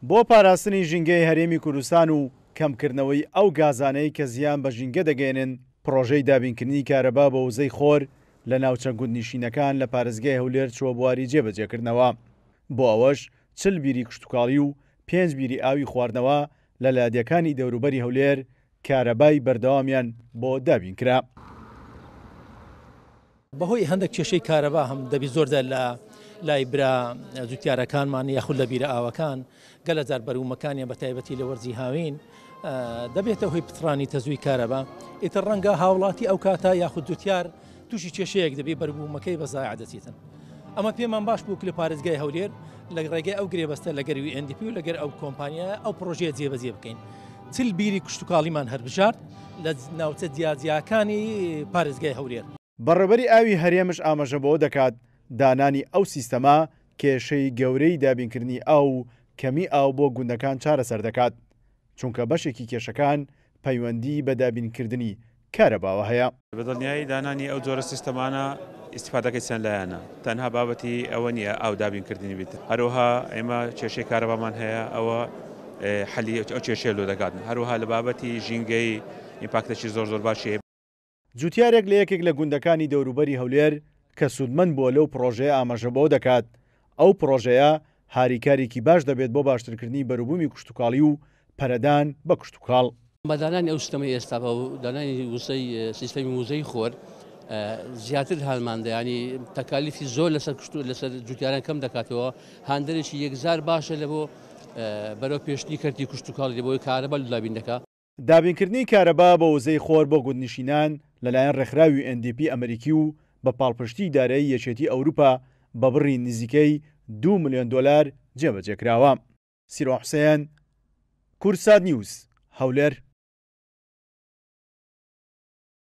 بۆ پاراستنی ژینگەی هەرێمی کوردستان و کەمکردنەوەی ئەو گازانەی کە زیان بە ژینگە دەگەیەنن، پڕۆژەی دابینکردنی کارەبا بە وزەی خۆر لە ناوچە گوندنیشینەکان لە پارێزگای هەولێر چووە بواری جێبەجێکردنەوە. بۆ ئەوەش 40 بیری کشتوکاڵی و پێنج بیری ئاوی خواردنەوە لە لادێکانی دەوروبەری هەولێر کارەبای بەردەوامیان بۆ دابینکرا. بەهۆی هەندێک کێشەی کارەبا هەم دەبی زۆر جار لە لای برا جوتیارەکانمان یاخود لە بیرە ئاوەکان گەلە جار بەروومەکانیان بە تایبەتی لە وەرزی هاوین دەبێتە هۆی پچڕانی تەزووی کارەبا ئیتر ڕەنگە هاوڵاتی ئەو کاتە یاخود جوتیار تووشی کێشەیەک دەبی بەربوومەکەی بە زایع دەچیتن ئەمە پێمان باش بوو لە پارێزگای هەولێر لە ڕێگەی ئەو گرێبەستە لەگەر UNDP و لەگەر ئەو کۆمپانیا ئەو پرۆژەیە جێبەجێ بکەین 40 بیری کشتوکاڵیمان هەربژارد لە ناوچە جیاجیاکانی پارێزگای هەولێر. بەڕێوبەری ئاوی هەرێمش ئاماژە بەوە دەکات، دانانی ئەو سیستەمە کێشەی گەورەی دابینکردنی ئاو و کەمی ئاو بۆ گوندەکان چارەسەر دەکات، چونکە بەشێکی کێشەکان پەیوەندیی بە دابینکردنی کارەباوە هەیە. بە دڵنیایی دانانی ئەو جۆرە سیستەمانە ئیستیفادەکەی چەند لایەنە، تەنها بابەتی ئەوە نییە ئاو دابینکردنی بیت، هەروەها ئێمە کێشەی کارەبامان هەیە ئەوە حەلی ئەو کێشەیە لۆ دەکات، هەروەها لە بابەتی ژینگەیی ئیمپاکتێکی زۆر زۆر باشی هەیە. جوتیارێک لە یەکێک لە گوندەکانی دەوروبەری هەولێر کە سوودمەند بووە لەو پڕۆژەیە ئاماژە بەوە دەکات، ئەو پڕۆژەیە هاریکارێکی باش دەبێت بۆ باشترکردنی بەروبوومی کشتوکاڵی و پەرەدان بە کشتوکاڵ. بە دانانی ئەو سیستەمەی ئێستا بە دانانی وزەی سیستەمی وزەی خۆر زیاتر هانمان دە ینی تەکالیفی زۆر لەسەر کشت لەسەر جوتیاران کەم دەکاتەوە هاندەرێکی یەکجار باشە لە بۆ بەرەو پێشتنی کەرتی کشتوکاڵی لە بۆی کارەبا دابین دەکا. دابینکردنی کارەبا بە وزەی خۆر بۆ گوندنشینان لەلایەن ڕێکخراوی NDP ئەمریکی و بە پاڵپشتیی دارایی یەکێتی ئەوروپا بە بڕی نزیکەی دوو ملیۆن دۆلار جێبەجێکراوە. سیروان حوسێن، کوردسات نیوز، هەولێر.